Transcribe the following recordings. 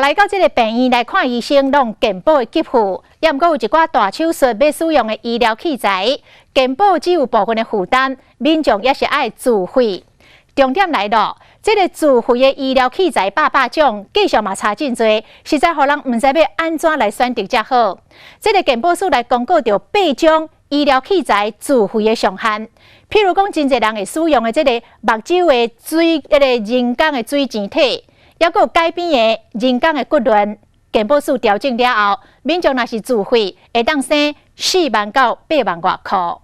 來到這个病院來看醫生，攏健保會給付，也毋過有一寡大手術欲使用的醫療器材，健保只有部分的負擔，民眾也是愛自費。重點來咯，這个自費的醫療器材百百種，價數嘛差真濟，實在予人毋知欲按怎來選擇才好。這个健保署來公告著八種醫療器材自費的上限，譬如講，真濟人會使用的這个目睭的水，彼个人工的水晶體。抑閣有改變的人工的骨輪，健保署調整了後，民眾若是自費，會當省4萬到8萬外箍。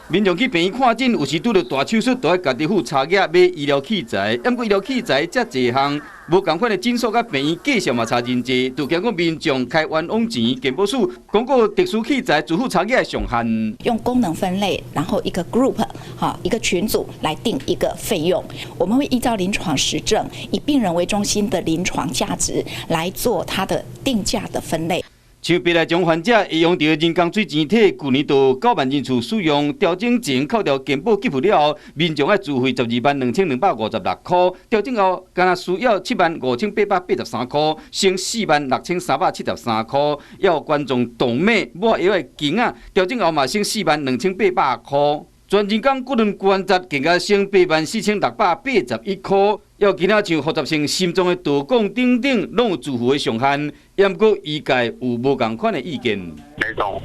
民眾去病院看診，有時拄著大手術，都愛家己付差額買醫療器材。毋過醫療器材遮濟項，無仝款的診所佮病院價數嘛差真濟，就驚講民眾開冤枉錢。健保署公告特殊器材自付差額的上限。用功能分類，然後一個 group，哈，一個群組來定一個費用。我們會依照臨床實證，以病人為中心的臨床價值來做它的定價的分類。像白內障患者會用著人工水晶體，舊年就9萬人次使用，調整前扣掉健保給付了後，民眾愛自費122,256箍；調整後，干焦需要75,883箍，省46,373箍。猶有冠狀動脈抹藥的鏡仔，調整後嘛省42,800箍。全人工骨輪關節更加省84,681箍。猶有其他像複雜性心臟的導管等等，攏有自付的上限。毋過醫界有無仝款的意見。每種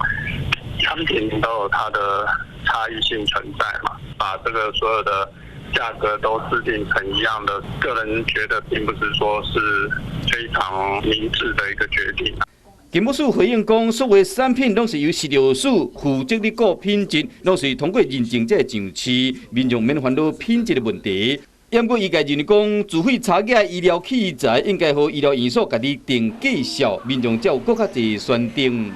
產品都有它的差異性存在嘛，把這個所有的價格都制定成一樣的，個人覺得並不是說是非常明智的一個決定。健保署回應講，所有產品攏是由食藥署負責咧顧品質，攏是通過認證才會上市，民眾免煩惱品質的問題。毋過醫界認為講，自費差額醫療器材應該予醫療院所家己定價數，民眾才有閣較濟選擇。